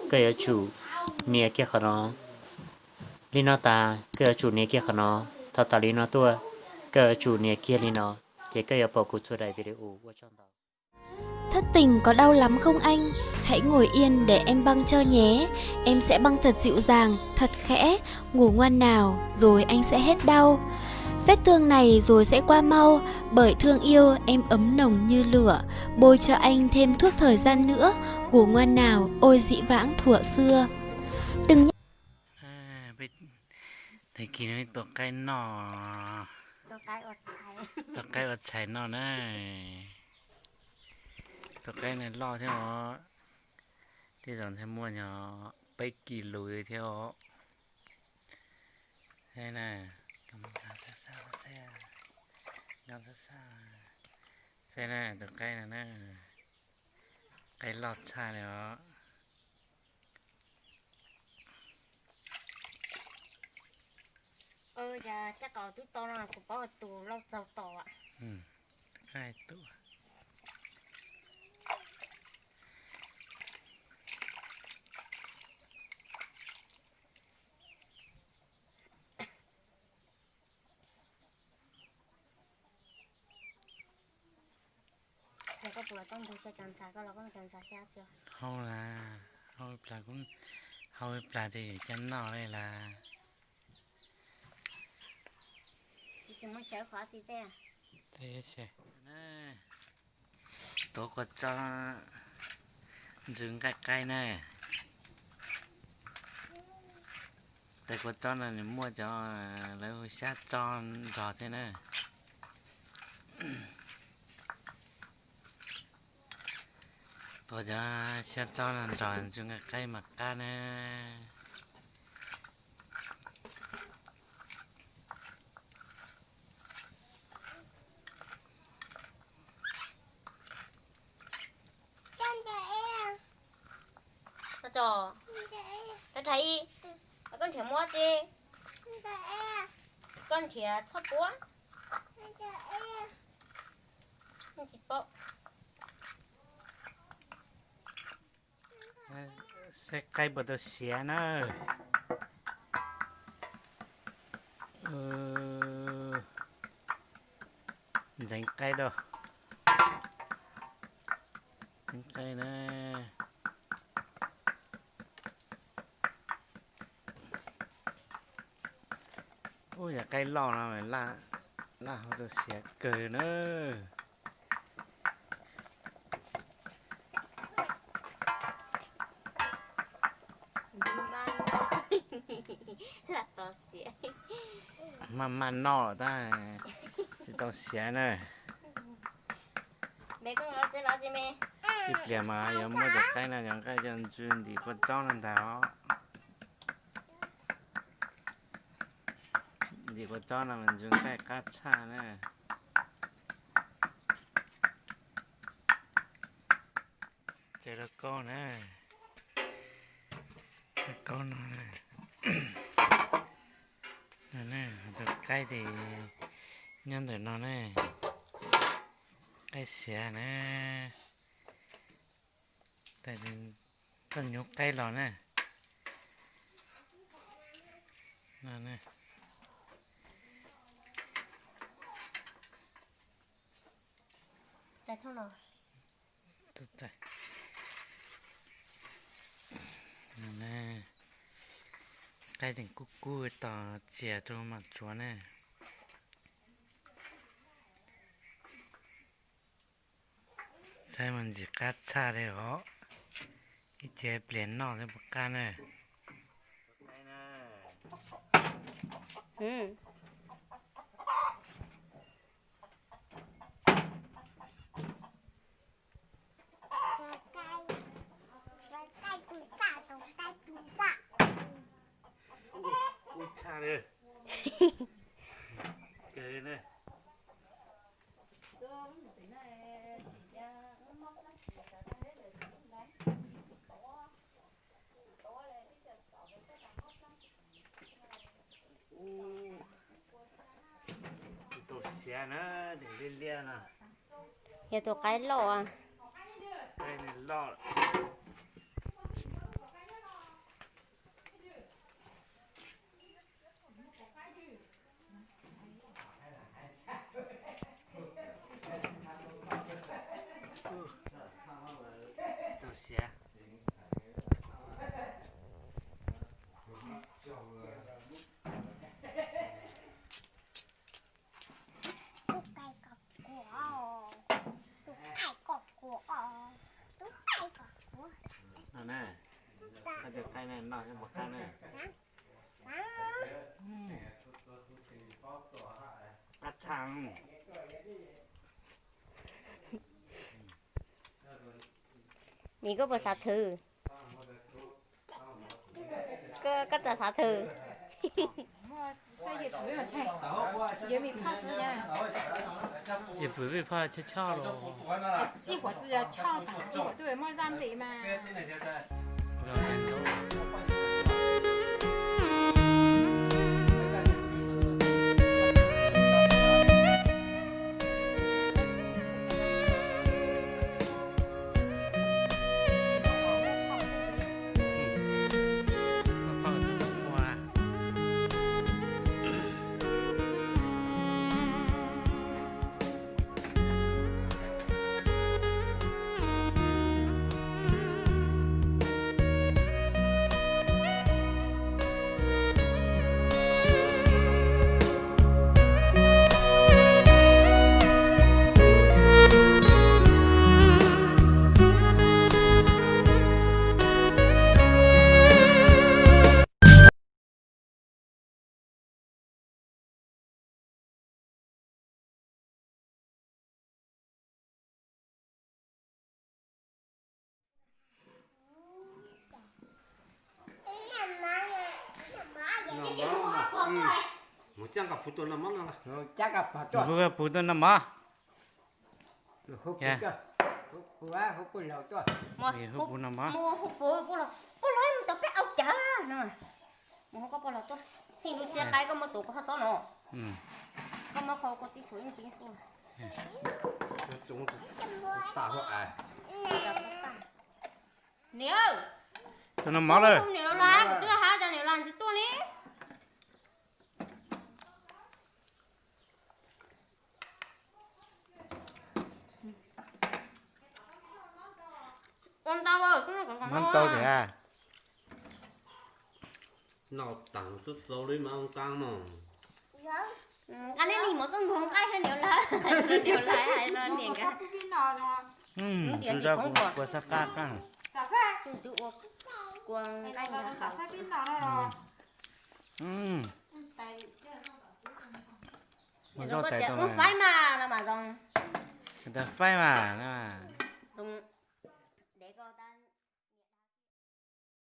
koj yuav tsum nias kiag qhov no. Li no tas koj yuav tsum nias kiag qhov no. Thaum tas li no tuaj, koj yuav tsum nias kiag li no, ces koj yuav pom kuv txhua daim video ua tsaug ntau. Thất tình có đau lắm không anh? Hãy ngồi yên để em băng cho nhé. Em sẽ băng thật dịu dàng, thật khẽ. Ngủ ngon nào, rồi anh sẽ hết đau. Vết thương này rồi sẽ qua mau, bởi thương yêu em ấm nồng như lửa. Bôi cho anh thêm thuốc thời gian nữa, ngủ ngon nào, ôi dị vãng thuở xưa. Từng nhắc Tag kis no tua qaib noj, tua qaib ua tshais noj na. Tua qaib no loj thiab os, tej zaum ntshai muaj nyog peb kis lus thiab os. Saib na, saib na tus qaib no na, qaib loj tshaj li os. Caj qaum twb to no kuv paub tus lauj txaug tom. Koj puas tau ntug cov ntxhais, koj los koj cov ntxhais xyab txias? Hau las, hau ib plag kuj, hau ib plag ces yuav coj noj li las. Tsis muaj chaw qhov txi tej. Tuav kua txob ntsw nqaij qaib na. Tes kua txob no nws muaj cov lawv hu xyab txob nrog thiab na. Tuav cov xyab txob no nrog ntsw nqaij qaib mas qab na. Koj nrhiav muab tsi? Koj nrhiav txhob puab. Tsis paub. Saib qaib puas tau siav na. Ntxeev qaib rau. Ntxeev qaib na. Ub, yog qaib loj no laj hau tau siav kawg na. Maj maj noj tab tsis tau siav na. Ib pliag mas yuav muab cov qaib no cov nqaij coj ntsw ntim kua txob no ntag os. Ntim kua txob no mas ntsw nqaij qab tshaj na. Cov lauj kaub na, lauj kaub no, tus qaib ces nyob ntawm no ne, qaib siav na, koj nyuv qaib los na. Qaib tseem kub kub tos txias rau mam tsuav ne. Saib mas ntxim qab tshaj li os. Ib cia pliag noj thiab puas qab na. Ub, tshaj li. Kawg ne. Tus tau siav na, tus liab liab no. Yog tus qaib loj. Qaib loj. Tub qaij kom kuv, tub qaij kom kuv, tub qaij kom kuv. Noj na, koj cov qaij na, noj mus qaij na. Qab tshaj. Nim koj puas xav thwm? Koj, koj txawm xav thwm. Ej, pw vej phaj choj choj los. Mus cab nqa puv tuaj noj mov no. Mus cab nqa puv tuaj noj mov. Hu puv noj mov. Mus hu puv, puv los, puv los mus tom peb au cawv no. Mus hu koj puv los tuaj. Txij lub siab qaib koj muab tuav kuv hov txob no. Koj muab qhov koj txib xus ib txib xus. Niam, tus no mov lawm. Niam los lawm, kuv twb hais tias niam los ntsis tuaj ne. Ua ntau, ua ntau tiag. Noj tag twb txaus li mas ua ntau no. Nqa nej li mov tuaj nkaug nqaij thiab niam lawv, niam lawv hais no niam nkawd. Tus zaj kua xab qab qab. Twb ua kua nqaij nkawd. Ua zaj tais ua faib mas no mas zoo. Tais faib mas no.